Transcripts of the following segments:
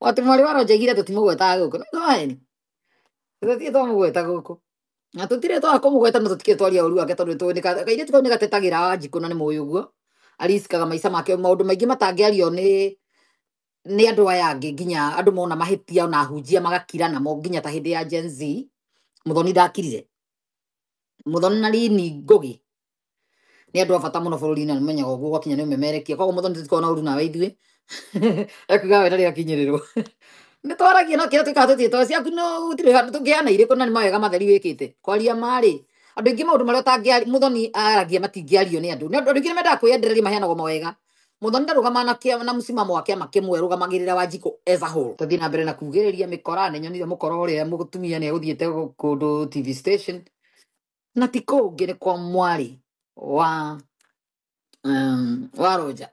Wati mwarĩ wa Roja igire tũtimũgwetaga gũkũ. No eni. Tũtirĩ twamũgweta gũkũ. Na tũtirĩ twaga kũmũgweta no tũtikĩrĩ twaria ũru wake tondũ tũĩ kairĩtu kau nĩ gatetagĩra Wanjikũ na nĩ mũĩ ũguo. Ariskaga maica make maũndũ maingĩ matangĩario nĩ andũ aya angĩ, nginya andũ mona mahĩtia ona ahunjia magakira namo, nginya ta hĩndĩ ya Gen Z Muthoni ndakirire. Muthoni na Lini Ngugi nĩ andũ a bata mũno bũrũri-inĩ na nĩmenyaga ũguo gwakinya nĩ ũmemerekia. Koguo Muthoni, tũtikoragwo na ũru nawe ithuĩ. Ekuga we ndarĩ akinyĩrĩrwo. Nĩ twaragia no kĩrĩa twĩkaga tũtiĩtwa ciaku, no gũtirĩ handũ tũngĩheana irĩkũ na nĩ mawega matheri wĩkĩte. Kwaria marĩ andũ aingĩ maũndũ marĩa ũtangĩaria Muthoni aragia matingĩario nĩ andũ. Nĩ andũ aingĩ nĩ mendaga kwĩyendereria, maheanagwo mawega. Muthoni ndarũgamaga na mũsimamo wa kĩama kĩmwe, arũgamagĩrĩra Wanjikũ as a whole. Tũthiĩ na mbere na kugĩrĩria mĩkora. Nĩ nyonire mũkora ũrĩa mũtumia nĩ egũthiĩte kũndũ TV station, na ti kũngĩ, nĩ kwa mwarĩ wa Roja.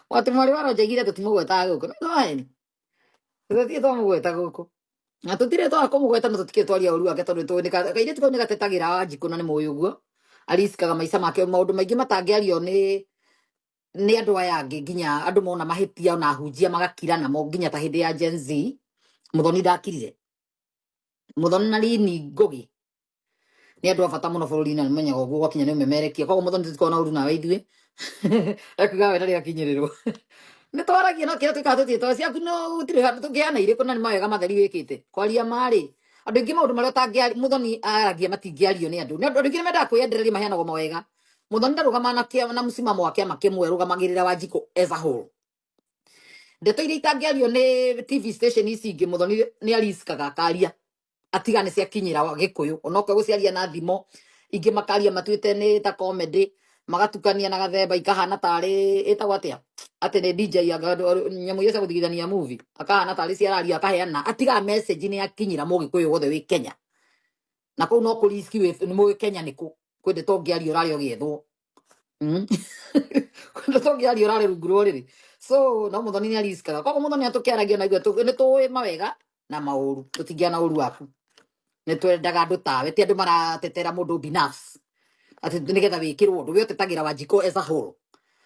Wati mwarĩ wa Roja igire tũtimũgwetaga gũkũ. No eni. Tũtirĩ twamũgweta gũkũ. Na tũtirĩ twaga kũmũgweta no tũtikĩrĩ twaria ũru wake tondũ tũĩ kairĩtu kau nĩ gatetagĩra Wanjikũ na nĩ mũĩ ũguo. Ariskaga maica make maũndũ maingĩ matangĩario nĩ andũ aya angĩ, nginya andũ mona mahĩtia ona ahunjia magakira namo, nginya ta hĩndĩ ya Gen Z Muthoni ndakirire. Muthoni na Lini Ngugi nĩ andũ a bata mũno bũrũri-inĩ na nĩmenyaga ũguo gwakinya nĩ ũmemerekia. Koguo Muthoni, tũtikoragwo na ũru nawe ithuĩ. Ekuga we ndarĩ akinyĩrĩrwo. Nĩ twaragia no kĩrĩa twĩkaga tũtiĩtwa ciaku, no gũtirĩ handũ tũngĩheana irĩkũ na nĩ mawega matheri wĩkĩte. Kwaria marĩ andũ aingĩ maũndũ marĩa ũtangĩaria Muthoni aragia matingĩario nĩ andũ. Nĩ andũ aingĩ nĩ mendaga kwĩyendereria, maheanagwo mawega. Muthoni ndarũgamaga na mũsimamo wa kĩama kĩmwe, arũgamagĩrĩra Wanjikũ as a whole. Ndeto iria itangĩario nĩ TV station ici ingĩ, Muthoni nĩ ariskaga akaria atiga nĩ ciakinyĩra Gĩkũyũ, onokorwo gũciaria na thimo ingĩ makaria matuĩte nĩ ta comedy, magatukania na gathemba ikahana tarĩ ĩtagwo atĩa, atĩ nĩ DJ nyamũ iria cia gũthigithania movie, akahana tarĩ ciararia, akaheana atiga message nĩ yakinyĩra mũgĩkũyũ wothe wĩ Kenya. Na kũu no kũriski wĩ nĩ mũĩ Kenya nĩ kũ kwĩ ndeto ũngĩaria ũrarĩ ũgĩethwo. Kwĩ ndeto ũngĩaria ũrarĩ rungu rwa ũrĩrĩ. So no Muthoni nĩ ariskaga. Koguo Muthoni atũkĩaragia na ithuĩ nĩ tũĩ mawega na maũru, tũtingĩana ũru waku. Nĩ twendaga andũ tawe, ti andũ maratetera mũndũ binafsi atĩ nĩgetha wĩkĩrwo ũndũ. We ũtetagĩra Wanjikũ as a whole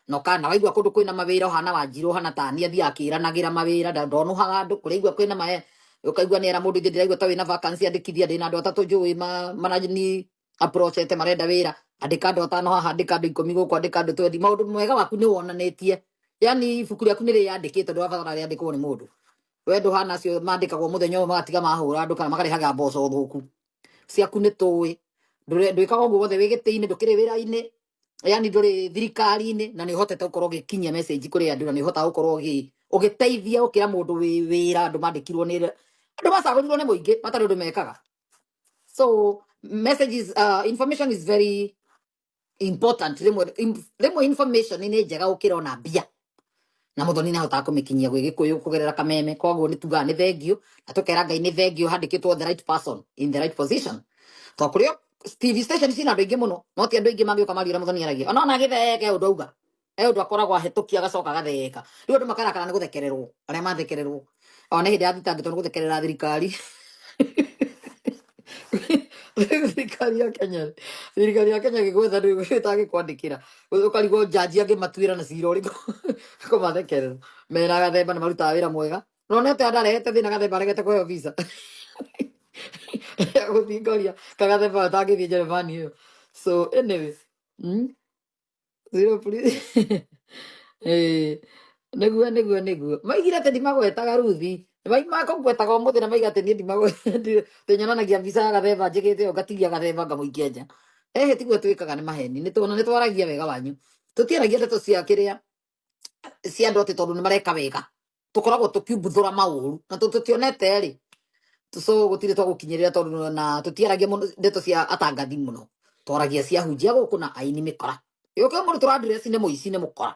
na ũkana waigua kũndũ kwĩna mawĩra ũhana Wanjirũ, ũhana tani athiaga akĩranagĩra mawĩra, ndonũhaga andũ kũrĩa aigua kwĩna mae, ũkaigua nĩ era mũndũ ingĩ ndĩraigua ta wĩna vacancy, andĩkithia, ndĩna andũ atatũ njũĩ marani approachete marenda wĩra, andĩka andũ atano haha, andĩka andũ 10 gũkũ, andĩka andũ 20. Maũndũ mwega waku nĩ wonanĩtie, yani ibuku rĩaku nĩ rĩyandĩkĩte, ndũrabatara rĩandĩkwo nĩ mũndũ. We ndũhana acio mandĩkagwo mũthenya ũyũ magatiga mahũra andũ kana makarĩhaga mboco thũku. Ciaku nĩ tũĩ ndwĩkaga ũguo wothe wĩ gĩtĩ-inĩ, ndũkĩrĩ wĩra-inĩ, yani ndũrĩ thirikari-inĩ, na nĩ ũhotete gũkorwo ũgĩkinyia message kũrĩ andũ, na nĩ ũhotaga gũkorwo ũgĩteithia gũkĩra mũndũ wĩ wĩra. Andũ mandĩkirwo nĩ andũ macagũrirwo nĩ mũingĩ matarĩ ũndũ mekaga. So messages, information is very important. Rĩmwe information nĩ njega gũkĩra ona mbia, na Muthoni nĩ ahotaga kũmĩkinyia gwĩ Gĩkũyũ kũgerera kameme. Koguo nĩ tugaga nĩ thengiũ na tũkera Ngai nĩ thengiũ handĩkĩtwo the right person in the right position, to kũrĩa TV station cina andũ aingĩ mũno, no ti andũ aingĩ mangĩũka maria ũrĩa Muthoni aragia. Ona agĩtheke ũndũ auga e ũndũ akoragwo ahĩtũkia agacoka agatheka. Rĩu andũ makarakara nĩ gũthekererwo arĩa mathekererwo. Ona hĩndĩ ya thitangĩtwo nĩ gũthekerera thirikari. Thirikari ya Kenya ĩgĩgwetha ĩtangĩkwandĩkĩra, ũkarigwo jaji angĩmatuĩra na cira ũrĩkũ kũmathekerera. Mena Gathemba nĩ marutaga wĩra mwega. Nonete ndarehete thĩna, Gathemba aregete kũheo visa ya gũthiĩ Korea, kagathemba atangĩthiĩ Jeremani ĩyo. So anyway, Zero please. Nĩguo maigire atĩ ndimagwetaga. Ruthi makũngwetaga ũmũthĩ na maiga atĩ niĩ ndimagwetete, nyonanagia mbica ya Gathemba njĩkĩte ũũ, ngatigia Gathemba ngamũikia nja. Ehe, tiguo twĩkaga, nĩ maheni. Nĩ tuona nĩ twaragia wega wanyu, tũtiaragia ndeto cia kĩrĩa cia andũ atĩ tondũ nĩ mareka wega. Tũkoragwo tũkiumbuthũra maũru na tũtionete rĩ, so gũtirĩ twagũkinyĩrĩra tondũ na tũtiaragia mũno ndeto cia atangathi mũno, twaragia cia hunjia gũkũ na aini mĩkora. Yũke mũndũ tũrandress nĩ mũici, nĩ mũkora,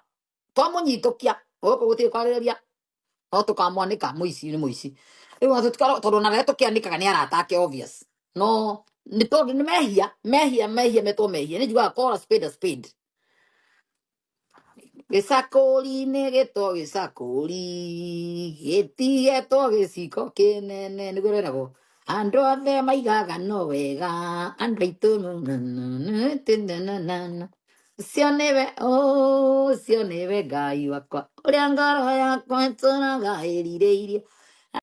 twamũnyitũkia gũkũ gũtirĩ kwarĩrĩria, no tũkamwanĩka mũici nĩ mũici. Rĩu ona tondũ ona rĩrĩa tũkĩanĩkaga nĩ arata ake obvious, no nĩ tondũ nĩ mehia, mehia, mehia metwo mehia. Nĩ njugaga call a spade a spade. Gĩcakũri-inĩ gĩtwo gĩcakũri, gĩtigetwo gĩciko kĩnene, nĩguo rĩragwo andũ othe maigaga no wega andũ aitũ. Ũcio nĩwe, ũcio nĩwe Ngai wakwa, ũrĩa ngoro yakwa ĩtũũraga ĩrirĩirie.